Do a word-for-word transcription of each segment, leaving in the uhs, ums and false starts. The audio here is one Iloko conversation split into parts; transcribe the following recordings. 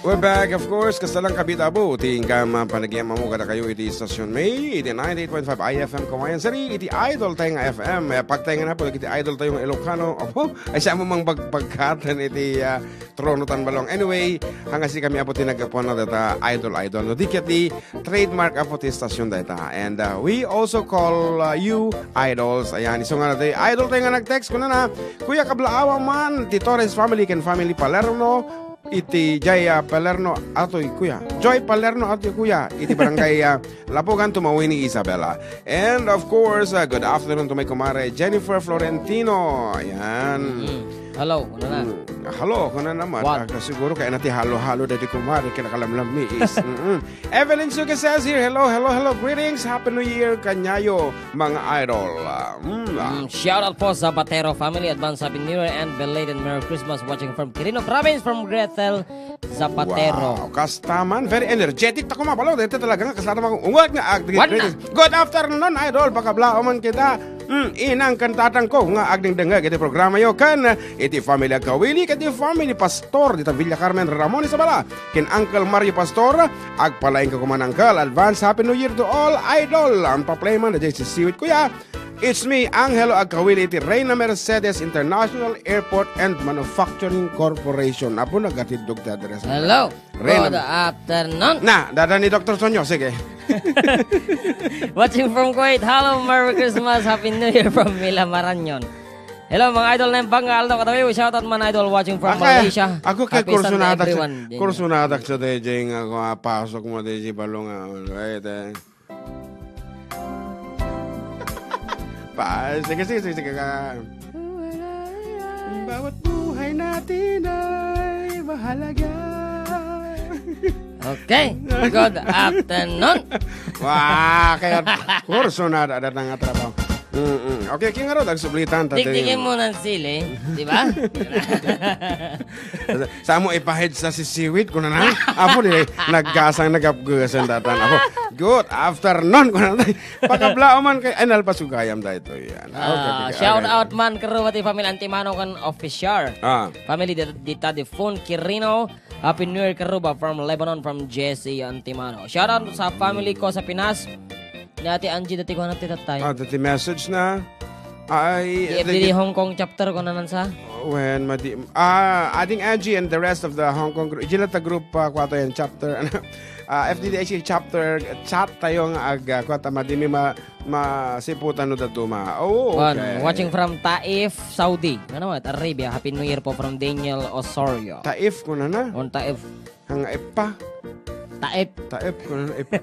We're back, of course. Kasta lang, kabita, abo, ti inkam, ah, panagayam-ammo kadakayo iti Station May, iti ninety-eight point five I F M Kawayan City, iti Idol tayo nga F M. Eh, pagtayo nga na po, iti Idol tayo nga Ilocano. Apo, ay siya mo mang pag-, pagkatan iti, ah, trono tan balong. Anyway, hanggang si kami, apo, ti naggapuan na data Idol, Idol. No, di ket ti trademark, apo, ti station data. And, uh, we also call, uh, you idols. Ayan, isu nga na ti idol tayo nga nag-text, kuna na, Kuya, kablaawa man ti Torres family ken family Palermo, iti jay, uh, Palermo atoy, Kuya. Joy Palermo atoy, Kuya. Iti barangay, uh, Lapugan, Tumawini, Isabela. And of course, uh, good afternoon to my kumare, Jennifer Florentino. Ayan. Mm. Hello, kuna na. Mm. Hello, kuna naman. What? Ah, siguro kaya na ti halo-halo dati kumare, kinakalamlam ni is. Mm-mm. Evelyn Suki says here, "Hello, hello, hello, greetings, Happy New Year, kanyayo, mga idol." Ah, mm, ah. Mm, shout out po sa Zapatero family, advance Happy New Year and belated Merry Christmas, watching from Quirino Province, from Gretel Zapatero. Wow, kasta man, very energetic ta kumabalo, dito talaga nga, kasla ta mga ungot nga, ah, Wan na. Greetings. Good afternoon, idol, pakablaoman kita. Mm, inang ken tatang ko nga agdengdengngeg iti programa yo ken iti family agkawili ket iti family pastor dita Villa Carmen, Ramon, Isabela, ken Uncle Mario Pastor. Agpalaing ka kuman, Uncle. Advance Happy New Year to all, idol. Ang pa-play man na si Siwit, Kuya. It's me, Angelo, agkawili iti Reina Mercedes International Airport and Manufacturing Corporation. Apo, nagatiddog ti address. Hello. Ren. Good afternoon. Na, dada ni Doktor Sonyo, sige. Watching from Kuwait. Hello, Merry Christmas, Happy New Year from Mila Marañon. Hello, mga idol na yung Banga Aldo Katawi. Shout out man, idol, watching from Malaysia. Ako kay Happy Sunday, kursunadak sa, everyone. Kursunadak sa D J nga, kung apasok mo, D J Balong, ah, all right, eh. Pa, sige, sige, sige, sige ka. Bawat buhay natin ay mahalaga. Okay. Good afternoon. Wah, kaya kurso na da-, datang nga trabaho. Mm-mm. Okay, king aro, agsublitan ta. Dikdikin mo ng sili, di ba? Samo ipahed sa sisiwit, kuna na. Apo, di, naggasang, nagapgasan datan. Apo, good afternoon, kuna na. Pagkablao man kay, ay, nalpasugayam da ito, yan. Ah, okay, okay, shout out man, karuba ti family Antimano kan official. Ah. Family di, di ta di phone, Kirino. Happy New Year, karuba, from Lebanon, from Jesse Antimano. Shout out sa family ko sa Pinas. Ni Ate Angie, dati ko hanap ti tatay. Ah, dati message na. Ay, di F D D dati Hong Kong chapter ko nanan sa. When madi-, ah, Ading Angie and the rest of the Hong Kong group, Jilata group, ah, kwato yan, chapter, ano, ah, F D D H chapter, chat tayo nga ag, ah, kwata, madi mi ma-, masiputan no datuma. Oh, okay. Watching from Taif, Saudi. Ano, Arabia. Happy New Year po from Daniel Osorio. Taif, kuna na? On Taif. Ang epa. Taep. Taep ko na epa.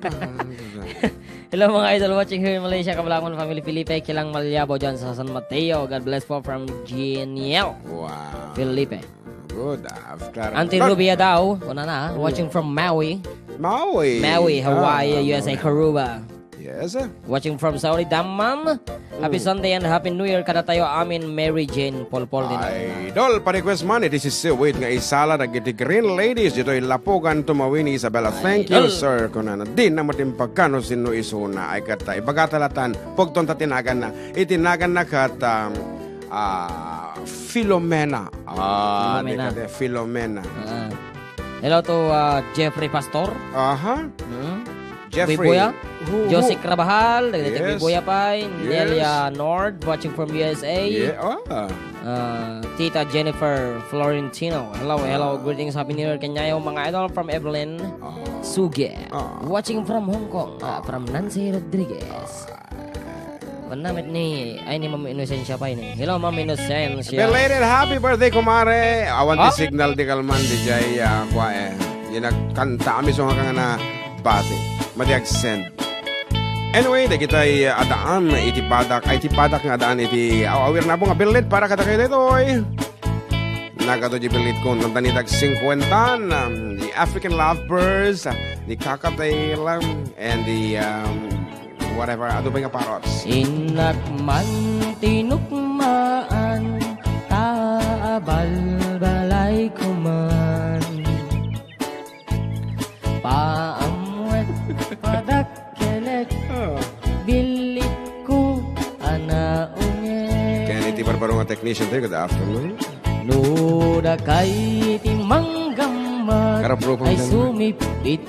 Hello, mga idol, watching here in Malaysia, Kablangon family, Felipe, Kilang Malyabo dyan sa San Mateo. God bless po from Geniel. Wow. Felipe. Good afternoon. Auntie Rubia daw, una na, ah, watching from Maui. Maui. Maui, Hawaii, Ah, U S A, Maui. Karuba. Yes. Watching from Saudi, Dammam. Happy Mm. Sunday and Happy New Year kadatayo amin, Mary Jane Polpol din. Idol, pa-request man, iti sisiwit nga isala dagiti Green Ladies ditoy Lapugan, Tumawini, Isabela. Thank you, Idol. Sir. Kunana, di na matimpag kano sino isuna. Ay, kat, ibagata latan, pugton ta tinagan na. Itinagan na kat, um, ah, Filomena. Ah, Filomena. Di ka de, Filomena. Ah. Hello to, uh, Jeffrey Pastor. Aha. Hmm? Jeffrey. Bibuya. Who, who? Josie Carvajal, dagiti Yes. Bibuya pay. Yes. Nelia Nord, watching from U S A. Yeah, ah. Uh, Tita Jennifer Florentino. Hello, hello. Ah. Greetings, Happy New Year kanyayo, mga idol, from Evelyn Ah. Suge. Ah. Watching from Hong Kong, uh, from Nancy Rodriguez. Ah. Manamit ni, ay, ni Ma'am Inocencia pa ini. Hello, Ma'am Inocencia. Belated happy birthday, kumare. Awan ti Oh. signal di kalman, di jay, ah, kwa, eh. Di nagkanta, ami so nga na bati. Madi ag-send. Anyway, dagitay, ah, adaan iti padak, ay, iti padak nga adaan iti aw-awir na po nga billit para kadakayo ditoy. Nagato di billit ko, nandanitag singkwentan, um, the African Lovebirds, uh, the Cockatiel, um, and the, um, whatever, adu pay nga parrots? Innak man tinukmaan, ta abalbalay ko man. Paamwet, padakkelek, Oh. Billit ko a naungek. Ken iti barbaro nga technician tayo, good afternoon. No dakay ti manggam- Karaprupan ay ka na. Sumipit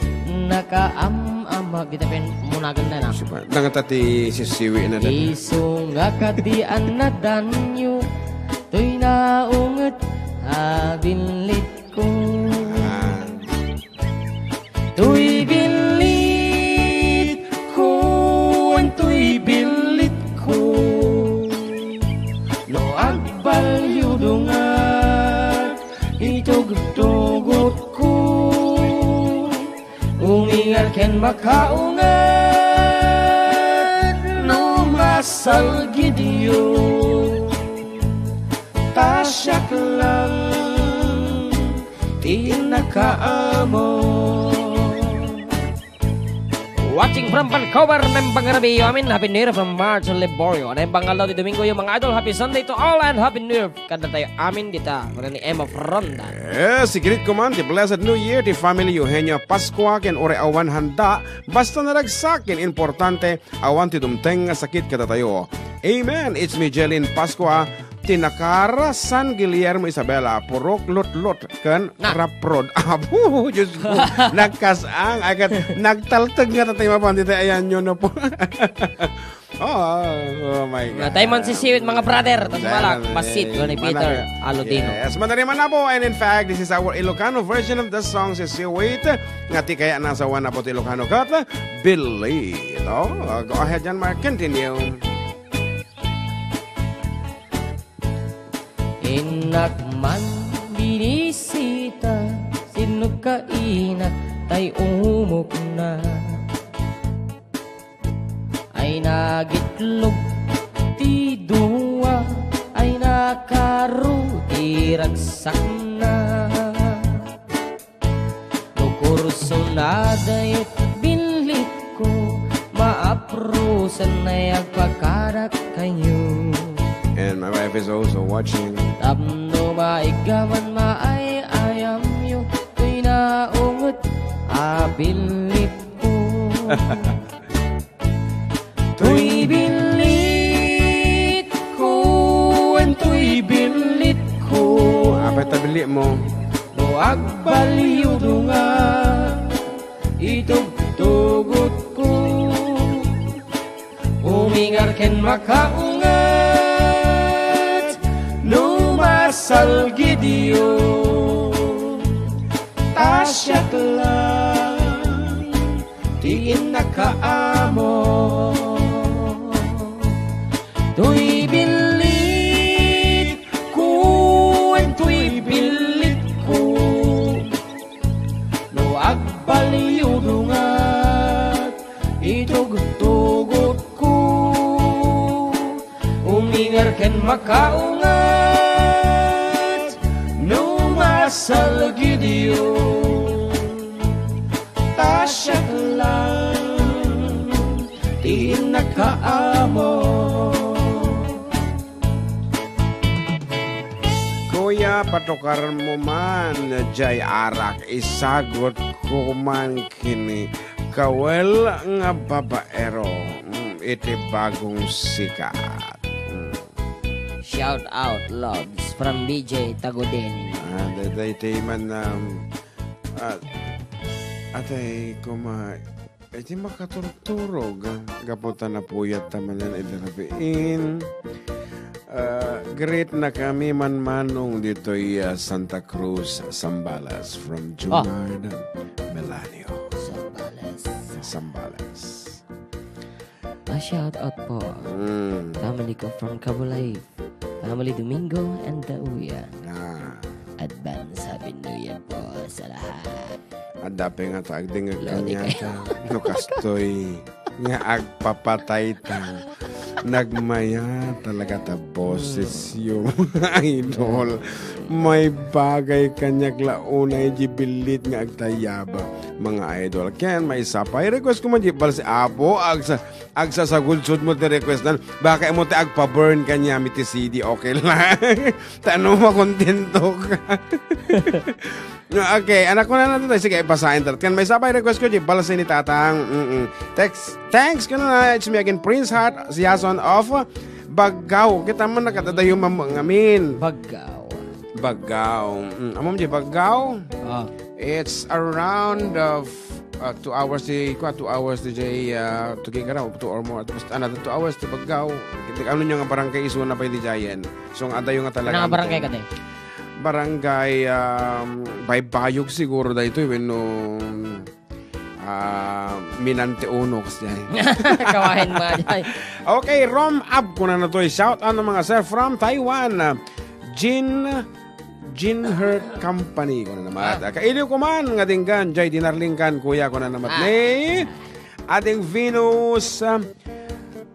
nakaam-ama. Kita pen munagan na na. Sipa, nangata ti sisiwi na dati. Isu nga kadi a nadanyo, toy naunget a billit ko. Ah. Toy billit ko, wen toy billit ko. No agbalyo dungat, itugtugot ko. Umingar ken makaunget no masalgidyo. Ta siak lang ti nakaammo. Watching from Vancouver, naimbag nga rabii, amin. Happy New Year from March Liborio. Naimbag nga aldaw ti Domingo, yung mga idol. Happy Sunday to all and Happy New Year kadatayo amin dita. Kuna ni Emma Fronda. Yes, greet ko man ti Blessed New Year ti family Eugenio Pascua ken uray awan handa, basta naragsak ken importante, awan ti dumteng nga sakit kadatayo. Amen. It's me, Jelin Pascua, ti nakara San Guillermo, Isabela, Purok Lutlot ken Na. Raprod. Apo, Diyos ko. Nagkasang, ay kat, nagtalteg nga tatay mapan, dita ayan yun na po. Oh, oh my God. Natay man si Siwit, mga brother. Tas Dahil, malak, eh, basit, ni Peter Aludino. Yes, manariman na po. And in fact, this is our Ilocano version of the song, si Siwit. Nga ti kaya nasa one na po ti Ilocano kat, Billy. Oh, go ahead, John Mark. Continue. Innak man binisita, sinno ka inak tay umukna. Ay nagitlog ti dua, ay nakaro ti ragsakna. No kurso na dayot billit ko, maaprusan na agpakadak kayo. And my wife is also watching. Tapno maigaman maay-ayam yo, toy naunget a billit ko. Toy billit ko, wen toy billit ko. Apay ta billit mo? No agbalyo dunga, itugtugot ko. Umingar ken makaunget, no masalgidyo. Ta siak lang ti nakaammo. Toy billit ko, wen toy billit ko. No agbalyo dungat, itugtugot ko. Umingar ken makaunget, no masalgidyo. Ta siak lang ti nakaammo. Kuya, patukar mo man jay arak, isagut ko man kini kawel nga babaero, mm, iti bagong sikat. Mm. Shout out, loves, from B J Tagudin. Ah, daytoy man, um, ah, atay, kuma, iti makaturturog, ah, gapu ta napuyat ta manen iti rabiin. Ah, greet na kami, Manmanong, ditoy, ah, Santa Cruz, Zambales, from Jumar Melanio. Zambales. Zambales. A shout out po. Mm. Family ko from Kabulay. Family Domingo and Dauya. Ah. Advance Happy New Year po sa lahat. Adda pay nga ta agdengngeg kaniata. No kastoy nga agpapatay ta. Nagmaya talaga ta boses, mga idol. May bagay kaniak la unay di billit nga agtayaba, mga idol. Ken maysa pay request ko man di balsi apo, agsa-, agsasagudsod mo ti request nan. Baka imo ti agpa-burn kaniami ti C D, okay lang. Tano makontento ka. Okay, anak ko na natin tayo. Sige, ipasain tayo. Kan may sabay request ko, di balsi ni Tatang. Mm-mm. Text, thanks ko na, it's me again, Prince Heart, si Yason of Baggao. Kita man nakadadayo mam-, ngamin. Baggao. Baggao. Mm, ammom di Baggao? Ah. It's around, uh, f-, uh, two hours di, kwa, two hours di jay, uh, to Gigara, two or more. Basta another two hours di Baggao. Ano nyo nga barangay isu na pa di jayen? So, nga adayo nga talaga. Ano nga barangay ka, te? Barangay, um, Baybayog siguro da ito, eh, wenno, ah, Minante Uno, kasi. Kawayan mo, ay. Okay, Rom Ab, kuna na to, eh. Shout out ng mga sir from Taiwan. Jin, Jin Her Company, kuna naman. Ah. Kailiw ko man, nga dinggan, jay dinarlingkan, kuya, kuna naman. Ah. Ni Ading Venus, ah,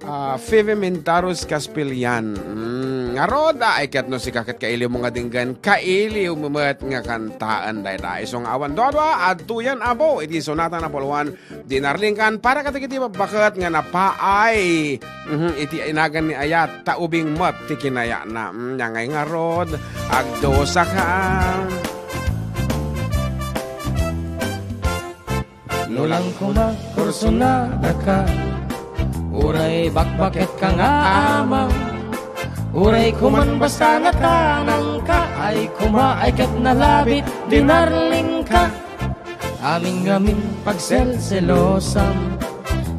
Ah, Feve Mintaros Caspillan. Mm, ngarud, ah, ay ket no sika ket kailiw mo nga dinggan, kailiw mo met nga kantaan dayta. Isu nga awan duadua, adtoyan abo, iti sonata nga napuluan, dinarlingkan, para kadagiti babbaket nga napaay. Mhm, iti inagan ni ayat, ta ubing met ti kinayana. Mm, nya ngay ngarud, agdusa ka. No lang koma, kursunadaka, uray bakbaket ka nga ama, uray koman basta natanangka, ay koma ay ket nalabit, dinarlingka. Amin ngamin pagselselosam,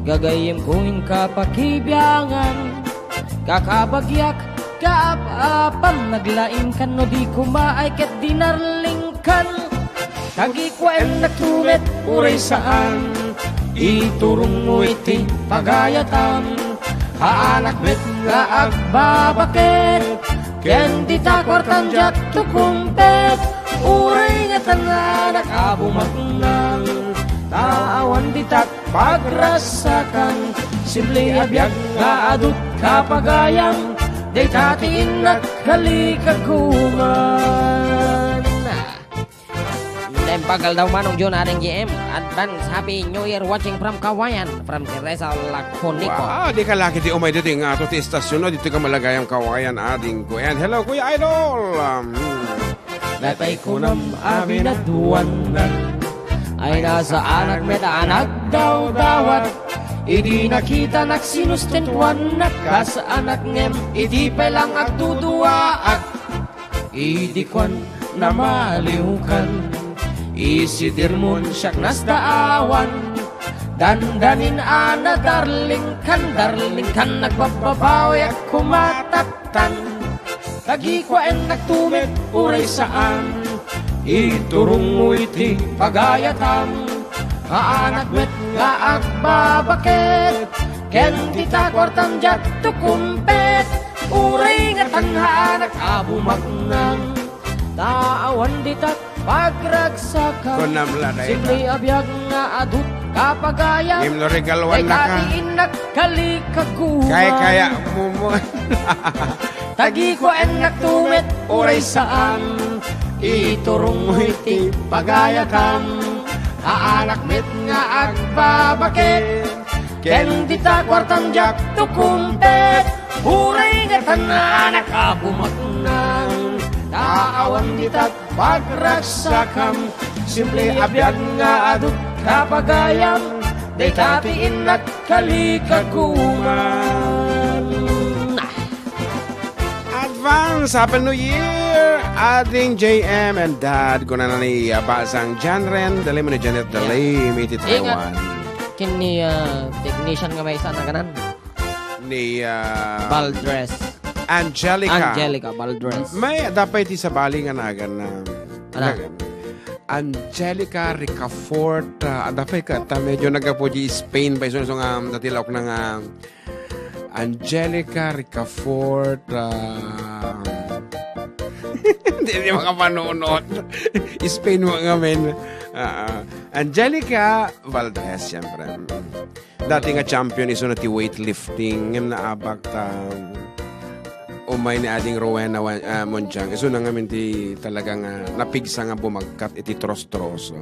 gagayyem ko inka pakibiangan, kakabagiak, kaap-apam, naglaingkan no di koma ay ket dinarlingkan. Tagikuaennak tumet, uray saan, iturongmo iti pagayatam. Haanak met nga agbabaket, ken dita kuartam diak tukumpet. Uray nga tananak a bumaknang, ta awan ditak pagragsakan. Simple a biag nga adut kapagayam, dayta ti innak kalikaguman. Then, bagal daw Manong Jun, Ading G M. Advance Happy New Year watching from Kawayan, from Teresa Laconico. Wow, di ka lagi di umay dito nga ato ti istasyon, no? Dito ka malagayang Kawayan, Ading Kuyan. Hello, Kuya Idol. Um, hmm. Natay kunam amin a duannan. Ay nasaanak met a nagdawdawat. Idi nakitanak sinustentuannak, kas anak ngem idi pay lang agduduaak. Idi kuan namaliwkan, isidirmon siak nasdaawan. Dandanin a nadarlingkan, darlingkan, nagbababawiak kumataptan. Tagikuaennak tumet, uray saan, iturongmo iti pagayatam. Haanak met nga agbabaket, ken dita kuartam diak tukumpet. Uray nga tangaanak a bumaknang, ta awan ditak pagragsakam. Kunam la, dayta. Simple a biag nga adut kapagayam. Ngem no regaluan naka. Dayta ti innak kalikaguman. Kaya, kaya, mumu-, Tagikuaennak tumet, uray saan, iturongmo iti pagayatam. Haanak met nga agbabaket, ken dita kuartam diak tukumpet. Uray nga tangaanak a bumaknang, ta awan ditak pagragsakam. Simple a biag nga adut kapagayam, dayta ti innak kalikaguman. Advance Happy New Year, Ading J M and Dad. Kunana ni, ah, Basang Janren, dali mo ni Janet, dali, yeah, iti Taiwan. Ken ni, ah, technician nga maysa a naganan. Ni, ah, Baldres. Angelica. Angelica Baldres. May, dapat iti sabali nga nagan na, ano? Nagan. Angelica Ricafort, ah, dapat ka, ta medyo nagapu di Spain, pa isunod nga, um, dati laok na nga, Angelica Ricafort, ah, hindi, hindi makapanunot. Spain mo nga, men. Ah, ah. Angelica Valdez, siyempre. Mm. Dati nga champion, isu na ti weightlifting, ngem naabak ta, um, umay ni Ading Rowena Wan-, ah, Monjang. Isu na ngamin ti talaga nga napigsa nga bumagkat iti tros-troso.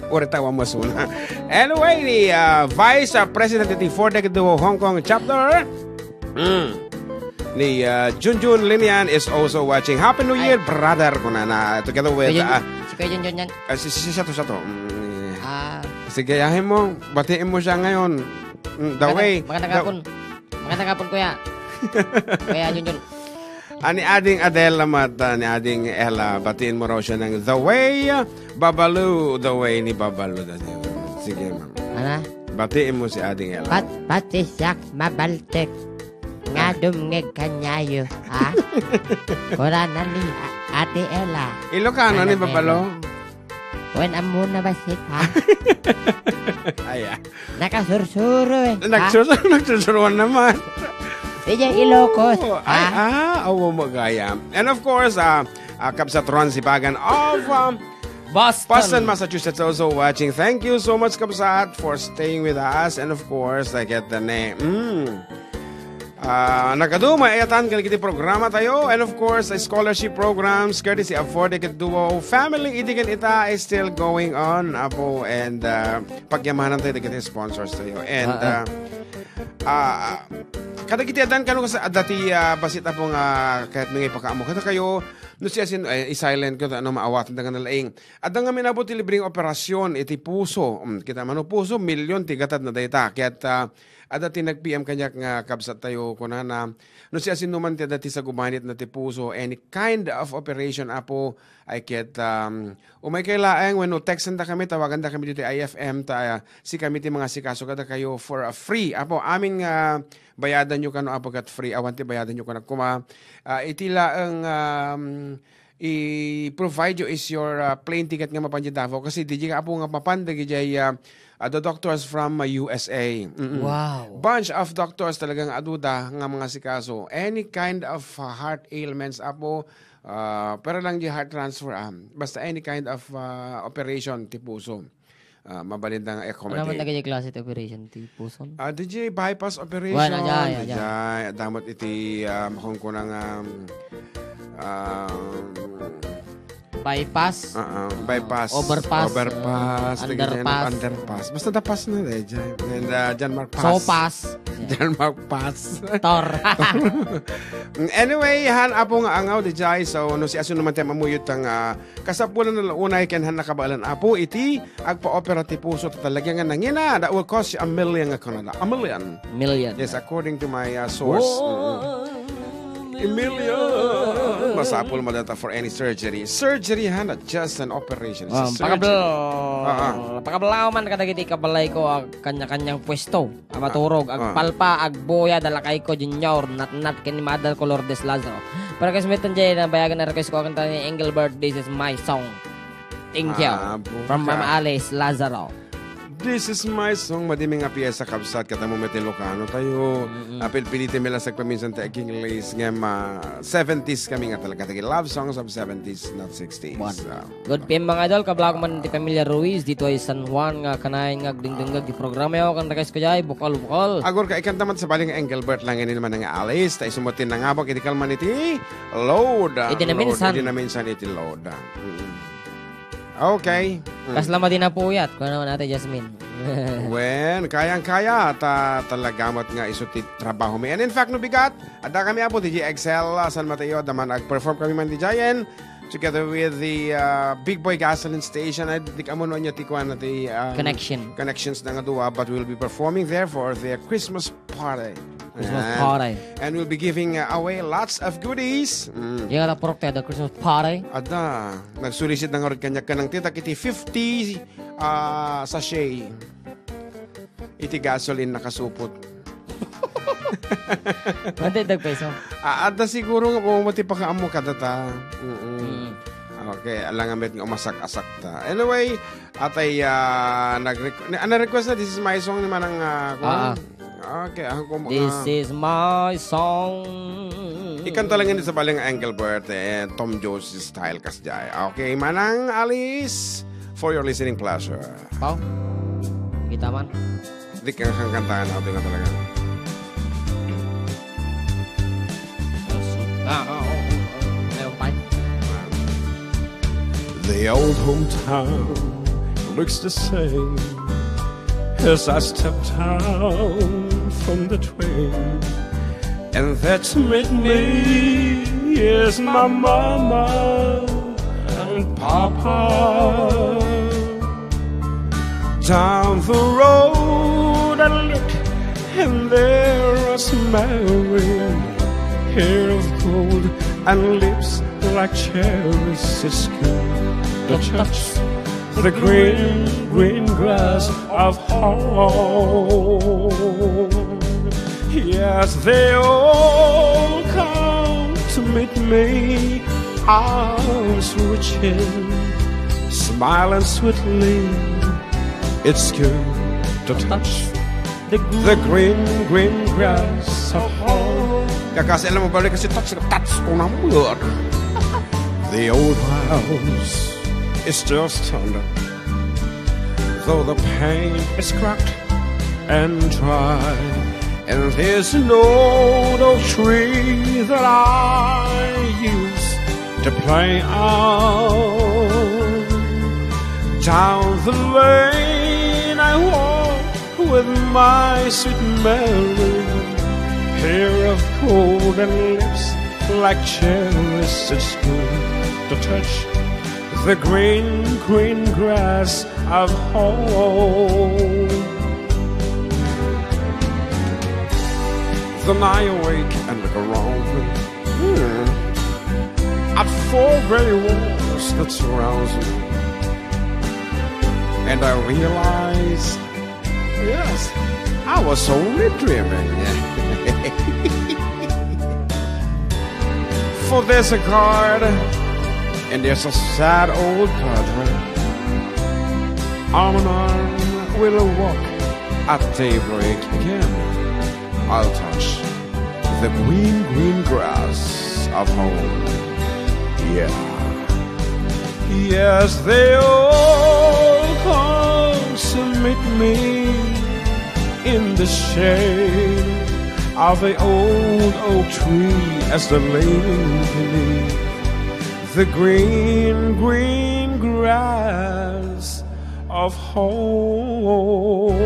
Uri tawa mo suna. Anyway, ni, ah, Vice, ah, President iti Four Decade Duo Hong Kong Chapter. Mm. Ni, ah, Junjun Linian is also watching. Happy New Year, brother, kunana. Together with, Kuya Jun-, ah, si Kuya Junjun yan. Ah, si, si, si, sato, sato. Mm. Ah. Sige, yahin mo. Batiin mo siya ngayon. Mm, the way. Magandang, magandang hapon. Magandang hapon, Kuya. Kuya Junjun. Ani Ading Adela met, ah, ni Ading Ella, batiin mo raw siya ng The Way, Babalu, The Way ni Babalu. Sige, ma'am. Ana? Batiin mo si Ading Ella. Pat, pati siak mabaltek. Nga dumngeg kanyayo, ha? Kurana ni A-, Ate Ella. Ilocano ni Ella. Babalu? Wen, ammona bassit, ha? Ay, ah. Nakasursuro, eh, ha? Nagsus-, nagsusuruan naman. Diay Ilocos, ay, ha? Ah, awo mo gaya. And of course, ah, ah, Kabsat Ron Sibagan of, um, Boston. Boston, Massachusetts, also watching. Thank you so much, Kabsat, for staying with us. And of course, I get the name. Mm. Ah, nagadu, maayatan kadagiti programa tayo. And of course, a scholarship programs courtesy of Four Decade Duo Family. Idi ken ita is still going on, Apo. And, ah, pagyamanan tayo dagiti sponsors tayo. And, ah, ah, ah, kadagiti adan kano kas-, adda ti, ah, bassit, Apo, nga ket nga ipakaammo kadakayo. No siasino, eh, i-silent ko, ta no maawatan da nga nalaing. Adda ngamin, Apo, ti libreng operasyon iti puso. Mm, kita mano, puso, milyon ti gatad na dayta. Ket, ah, adda ti nag-P M kaniak nga kabsat tayo, kunana, no siasinoman ti adda ti sagubanit na ti puso, any kind of operation, Apo, ay ket, um, umay kay laeng, wenno texten da kami, tawagan da kami ditoy I F M, ta, ah, sikami ti mangasikaso kadakayo for a free. Apo, amin nga bayadan yo kano, Apo, ket free, awan ti bayadan yo kano koma. Ah, iti laeng, um, i-provide you is your, uh, plane ticket nga mapan diay Davao, kasi diay nga, Apo, nga mapan dagiti, uh, uh, the doctors from, uh, U S A. Mm-mm. Wow. Bunch of doctors talaga nga aduda nga mangasikaso. Any kind of, uh, heart ailments, Apo, uh, pero lang di heart transfer, ah. Basta any kind of, uh, operation ti puso. Ah, mabalin da nga accommodate. Ano man dagiti klase ti operation ti puson? Ah, diay bypass operation. Wen, diay, diay. Diay, adda met iti, ah, makunkuna nga, um, bypass? Ah, ah, bypass. Overpass, overpass, ah, underpass. Underpass. Basta da pass na, eh, diay. And, ah, John Mark Pass. Sopas. John Mark Pass. Tor. Anyway, han, Apo, nga angaw, diay. So, no siasinoman ti mamuyot nga, ah, kasapulan na la unay ken han nakabaelan, Apo, iti agpa-opera ti puso, ta talaga nga nangina, that will cost you a million nga kunada. A million. Million. Yes, according to my, uh, source. One million. Mm-mm. A million. Masapul met dayta for any surgery. Surgery, ha, not just an operation. It's a surgery. Ah, ah. Pakablaw man kadagiti kabalayko a kanya-kanyang pwesto. Ah, maturog, ah. Agpalpa, agbuyad, a lakayko, Junior, Natnat, ken ni Mother ko, Lourdes Lazaro. Para kas metten jay, nabayagan a request ko, kanta ni Engelbert, This Is My Song. Thank you. Ah, buka. From Mama Alice Lazaro. This Is My Song, madi mi nga piyesa, kabsat, ket ammo met ti Ilocano tayo. Mm-mm. Ah, pilpiliten mi la sagpaminsan ti ag-English, ngem, ah, seventies kami nga talaga, taga love songs of seventies, not sixties. Bon. Ah. Good P M, mga idol, kablak man ti pamilya Ruiz, ditoy San Juan, nga kanayon nga agdingdingag ti programa yo, kan request ko jay, bukol, bukol. Agur ka, ikanta man sabali nga Engelbert lang ini naman nga alis, ta isu met ti nangabak iti kalman iti load, ah, Idi naminsan. Load, idi naminsan iti load, ah. Mm. Okay. Mm. Kasla madi napuyat, kuna naman Ate Jasmine. Wen, kayang-kaya, ta talaga met nga isu ti trabaho mi. And in fact, no bigat, adda kami, Apo, diay Excel, ah, San Mateo, adda man, ag-perform kami man diay, and together with the, uh, Big Boy Gasoline Station. Ay, di ka mo no niya ti kuan na ti, um, connection. Connections na nga dua, but we'll be performing there for the Christmas party. Christmas party. And we'll be giving, uh, away lots of goodies. Mm. Yung nga purok tayo, the Christmas party. Ada, nagsulisit na nga rin kanya kanang titak iti fifty, uh, sachet. Iti gasoline nakasupot. Mantay dagpeso. Ah, adda siguro nga kung mati pakaammo kadata. Mm-mm. Mm. Okay, alangan met nga umasak-asak ta. Anyway, atay, ah, nag-requ-, na-, na-request na, This Is My Song ni Manang, ah, kuwan. Ah. Okay, ah, kung, This ah, Is My Song. Ikanta lang ni sa baling Engelbert, eh, Tom Jones style kas jay. Okay, Manang Alice, for your listening pleasure. Pao? Kita man. Di ka kang kantahan, ako nga talaga. Ah, oo, oo, oo. Ayun, bye. The old hometown looks the same as I step down from the train. And that's with me is my mama and papa. Down the road I look, and there was Mary, hair of gold, and lips like cherries is good to touch the green, green grass of home. Yes, they all come to meet me, arms reaching, smiling sweetly. It's good to touch the green, green grass of home. Kakasi, alam mo, balik kasi touch, touch ko na mo. The old house is still standing, though the paint is cracked and dry. And there's an old oak tree that I used to play on. Down the lane I walk with my sweet Mary, hair of golden lips like cherries. It's good to touch the green, green grass of home. Then I awake and look around me, hmm, at four gray walls that surrounds me. And I realize, yes, I was only dreaming. For there's a guard, and there's a sad old padre. Arm in arm, we'll walk at daybreak again. I'll touch the green, green grass of home. Yeah. Yes, they all come to meet me in the shade of the old oak tree as the lady beneath the green, green grass of home.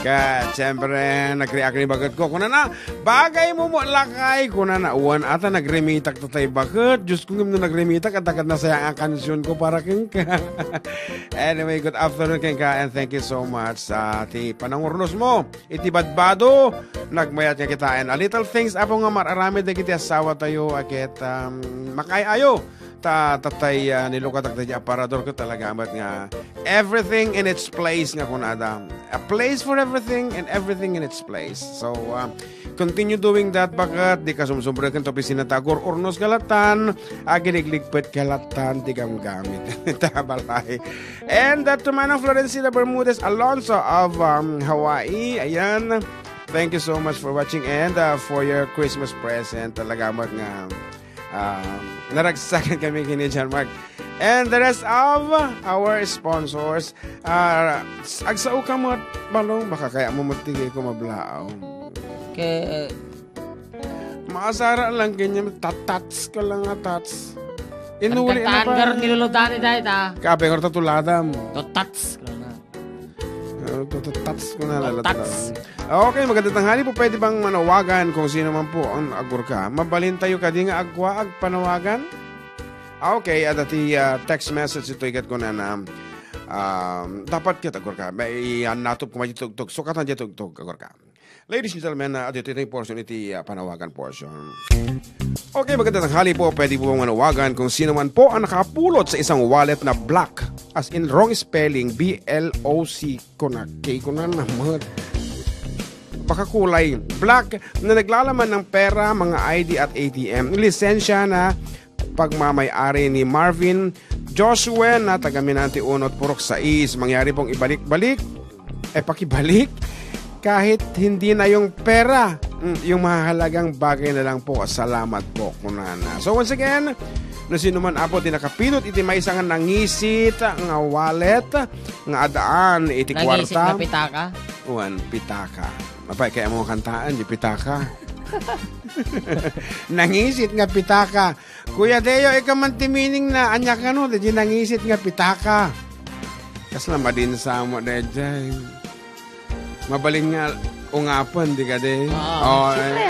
Ket, siyempre, nagreact ni baket ko. Kunana, "Bagay mo mo, lakay." Kunana, "Wen, ata nagremitak tatay baket. Diyos ko, ngem no nagremitak, ata ket nasaya nga kansion ko para kenka." Anyway, good afternoon kenka, and thank you so much sa ti panangurnos mo. Iti badbado, nagmayat nga kitaen. A little things, Apo, nga mar-aramid dagiti asawa tayo, a ket, um, makaay-ayo ta, tatay, ah, ni Luka, dagiti aparador ket talaga met nga everything in its place nga kunada. A place for everything and everything in its place. So, ah, continue doing that, baket di ka sumsumbreken to opisina ta agur-urnos kalatan, agiligligpet kalatan ti gamgamit. Ta balay. And, uh, to Manang Florencita Bermudez Alonso of, um, Hawaii. Ayan. Thank you so much for watching and, uh, for your Christmas present. Talaga met nga, uh, naragsakan kami kini John Mark. And the rest of our sponsors, uh, s-, agsao ka met, Balong, baka kaya mo met ti ko mablaaw. Ke-, Maasara lang ganyan, tatats ka lang nga tats. Inuli na pa. Niluludan ni Day, ta. Kape nga tuladam. Tatats ka lang. Ah, tatats ko na, lalatagan. Okay, magandang tanghali po. Pwede bang manawagan kung sino man po ang agurka? Mabalin tayo kadi nga agwa, agpanawagan? Ah, okay, adda ti, ah, text message ito, ikat ko na na, um, dapat ket agurka. May, ah, natop ko may tugtog. Sukatan di tugtog, agurka. Ladies and gentlemen, ah, adito iti portion iti, ah, panawagan portion. Okay, magandang tanghali po. Pwede po bang manawagan kung sino man po ang nakapulot sa isang wallet na black, as in wrong spelling, B L O C, kuna, K, kuna naman. Baka kulay black na naglalaman ng pera, mga I D at A T M. Lisensya na pagmamay-ari ni Marvin Joshua na taga Minante Uno at Purok Sais. Mangyari pong ibalik-balik, eh, pakibalik, kahit hindi na yung pera, mm, yung mahalagang bagay na lang po. Salamat po, kunana. So, once again, no sino man, Apo, ti nakapilot iti maysa nga nangisit nga wallet nga adaan iti nangisit kwarta. Nga pitaka? Wen, pitaka. Apay, kaya mo kantaan, di pitaka. Nangisit nga pitaka. Kuya Deo, ikaw man ti meaning na, anya kano, di nangisit nga pitaka. Kasla madin sa mo, dayjay. Mabalin nga ungapan, di ka, de? Oo, oh, siyempre, eh.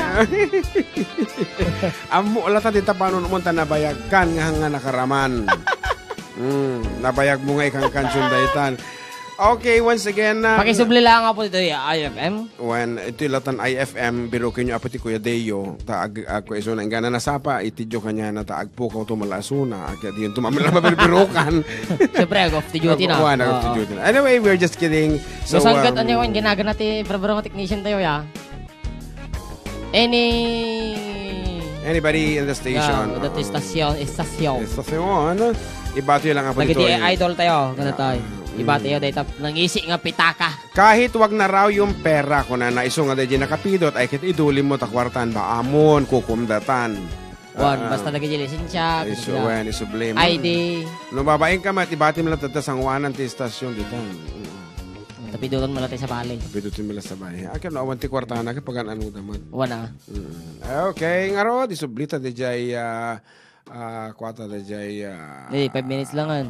Ah. Ammo, lata, di ta paano naman ta nabayagkan nga, nga nakaraman. Mm, nabayag mo nga ikang kansion daytan. Okay, once again, ah, Pakisubli lang nga po dito, I F M. Wen, iti latan I F M, biruken yo apo ti Kuya Deo, ta ag-, ag-, kuya, isu na inggana nasapa, itidyo kaniana, ta agpukaw to malasuna, agka diyon to mamila mabirbirukan. Siyempre, ag-off ti duty na. Wen, ag-off ti Oo. duty na. Anyway, we're just kidding. So, Masanggat, um, ano yun, ginagana ti, bro, bro, technician tayo, ya. Any Anybody in the station? Yeah, that Um, station, station. Station. Ibati lang apo Lagi dito di eh. idol tayo, ganda Yeah. tayo. Ibati Mm. tayo, dahil tap-, nangisi nga pitaka. Kahit wag na raw yung pera, kunana, isu nga di nakapidot, ay kit iduli mo ta kwartan, ba amon, kukumdatan. Wan, Ah, basta lagi di lisensya, isu, kumpara. wen, isubli mo. I D. No, babaeng ka, mat-, ibati mo lang tadta sanguanan ti station dito. Mm. Tapidutan mo lang tayo sa bali. Tapidutan mo lang sa bali. Akin, awan ti kwartana, kay pagan ano naman. Wan, ah. Mm. Okay, nga ro, di sublita, di jay, ah, ah, kwata, di jay, ah, Eh, five minutes lang, an.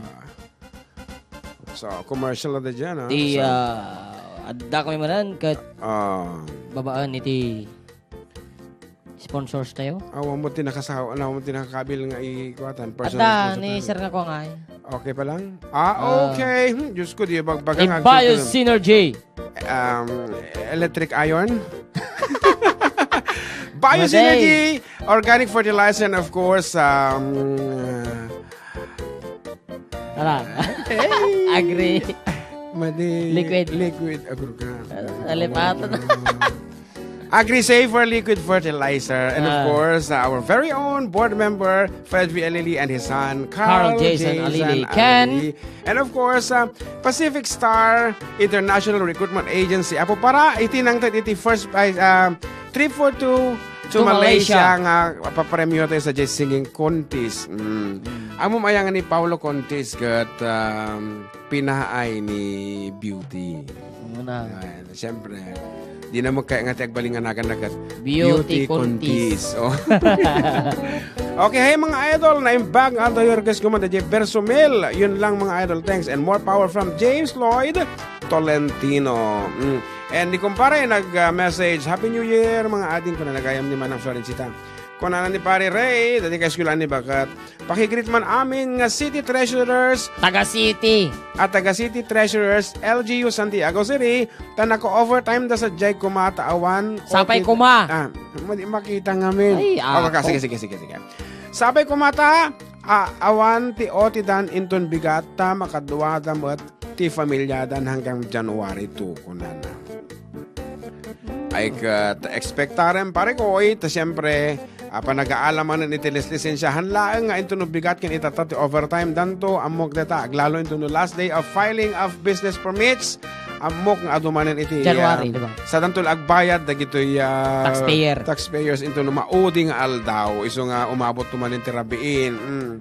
So, commercial na di dyan, ah. Di, So, ah, adda kami manan, kat ah. babaan iti sponsors tayo. Awan mo ti nakasaw-, awan mo ti nakakabil nga i-, kuwatan, personal Adda, sponsor ni tayo. Sir nga ko nga, eh. Okay pa lang? Ah, Ah. okay. Hmm, Diyos ko, di bagbaga nga Ibayo agsuntunan. Synergy. Um, electric iron? Bio Matay. Synergy, organic fertilizer, and of course, um, Tara. Hey! Agri. Madi Liquid. Liquid, agurka. Alipatan. Agri Safe for liquid fertilizer. And of Ah. course, uh, our very own board member, Fred V. Alili and his son, Carl Carl Jason Jason Alili. Ken. Alili. And of course, uh, Pacific Star International Recruitment Agency. Apo para, iti nangted iti first, ay, uh, trip for two to To Malaysia Malaysia. nga papremyo tayo sa jazz singing contest. Mm. Mm. Amo mayangan ni Paulo Contis ket, um, pinaay ni Beauty. Muna. Ayan, siyempre, di na magkaya nga ti agbalinganagan na ket Beauty Beauty Contis. Contis. Oh. Okay, hey, mga idol, naimbag, Anto Yorgues, Gumanda J. Bersumil. Yun lang, mga idol. Thanks and more power from James Lloyd Tolentino. Mm. And ni kumpare nag, ah, message, "Happy New Year, mga ading," kuna nagayam ni Manang Florencita. Kunana ni Pare Ray, dati kaeskwelahan ni Bakat, "Pakigreet man amin nga City Treasurers." Taga City. At taga City Treasurers, L G U Santiago City, ta naka-overtime da sa jay kumata awan. Sapay Okay. kuma. Ah, madi makita ngamin. Ay, Oh, kaka-, ako. sige, sige, sige, sige. Sapay kumata, a-, awan ti O T dan inton bigat ta makadua da met ti familiadan hanggang January two, kunana. Ay, ket expectarem, pare ko, oy, ta siyempre, ah, panagaala manen iti lis-, lisensiahan laeng nga inton no bigat ken itatta ti overtime danto, ammok deta, aglalo inton no last day of filing of business permits, ammok nga adu manen iti, January, ah, di ba? Sa danto la agbayad dagitoy, ah, Taxpayer. taxpayers inton no maudi nga aldaw, isu nga umabot to manen ti rabiin. Mm.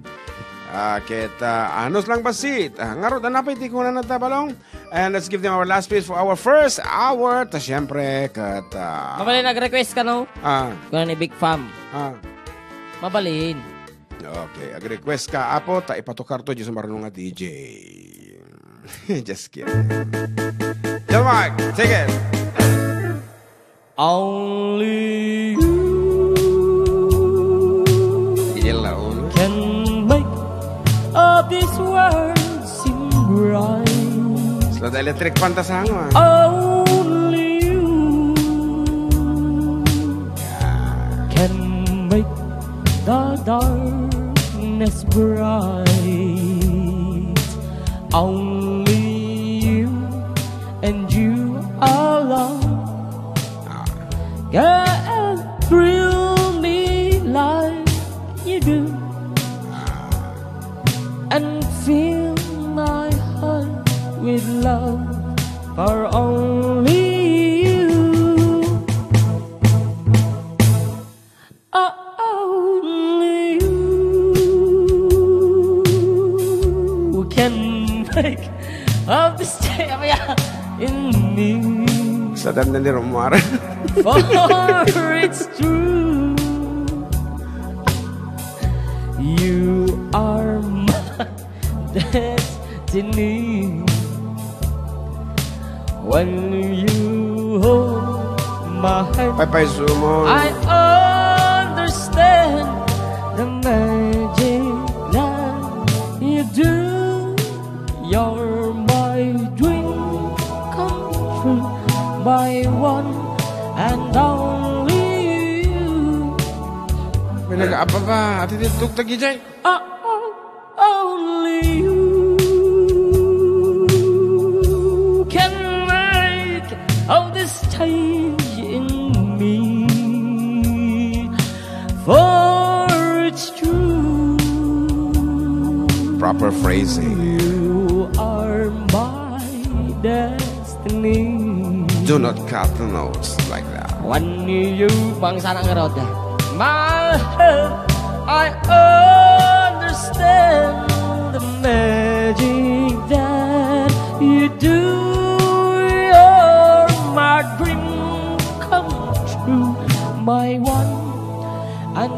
Ah, ket, ah, anos lang bassit. Ah, ngarud, anapay ti kunana ta, Balong? And let's give them our last piece for our first hour. Ta, siyempre, ket, ah, Mabalin, nag-request ka, no? Ah. Kuna ni Big Fam. Ah. Mabalin. Okay, ag-request ka, Apo, ta ipatukar to, Diyos marunong nga D J. Just kidding. John Mark, take it. Only you Ilaw. can make all this world seem bright. So, the electric fan ta sa ano, ah? Only you can make the darkness bright. Only you and you alone can thrill me like you do and fill my heart with love for only you. Only you can make of this day, apa ya? In me. Sadam na ni Romuara. For it's true. You are my destiny. When you hold my hand, Paypay sumo. I understand the magic that you do. You're my dream I want and only you. May nag-aababa. Ati, tugtog, D J. Oh, oh, only you can make all this change in me. For it's true. Proper phrasing. You are my destiny. Do not cut the notes like that. When you Bang sana ngarud. My head, I understand the magic that you do. You're my dream come true, my one and